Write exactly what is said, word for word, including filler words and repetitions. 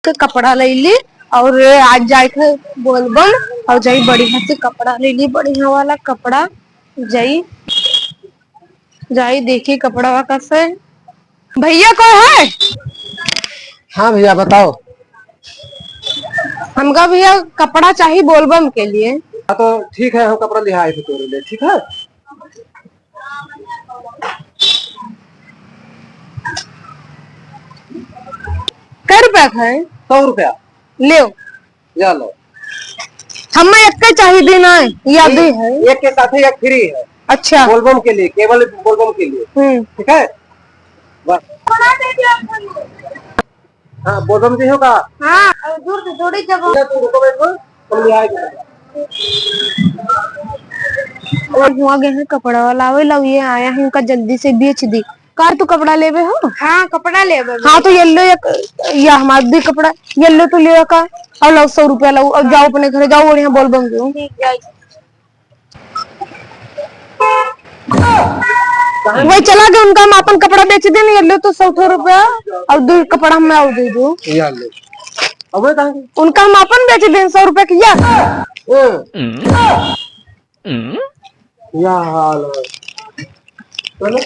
के कपड़ा ले ली और आज जाए के बोलबम और जाई बढ़िया से कपड़ा ले ली, बढ़िया वाला कपड़ा। जाई, जाई देखी कपड़ा कैसे। भैया को है? हाँ भैया, बताओ। हमका भैया कपड़ा चाहिए बोलबम के लिए। हाँ, तो ठीक है, हम कपड़ा लिहा आए थे तोरे लिए, ठीक है? कै रुपया का है? सौ रुपया। लेव। या लो। हमें एक के चाहिए देना है, याद ही है। एक के साथ ही एक फ्री है। अच्छा। बोलबम के लिए, केवल बोलबम के लिए। हम्म। ठीक है? बस। हाँ, बोलबम जी हो का? हाँ, और दूर से थोड़ी जगह। ठीक है, तू रुको, बैठो, हम ले आएंगे। और हुआ गए हैं कपड़ा वाला, आवे ला, ये आया है, इनका जल्दी से बेच दी। का तू कपड़ा लेबे हो? हाँ, कपड़ा लेबे। हाँ, तो ये लो एक, या हमार दी कपड़ा, ये लो तू ले का, और लाओ सौ रुपया लाओ, अब जाओ अपने घर, जाओ और यहाँ बोलबम दो। ठीक, जाओ। वही चला गए, उनका हम अपन कपड़ा बेच देन, ये लो तो सौ ठो रुपया और दो कपड़ा हम और दे दो। या ले। अब कहाँ गए? उनका हम अपन बेच देन सौ रुपया की या। हम्म। या हाल है। चलो।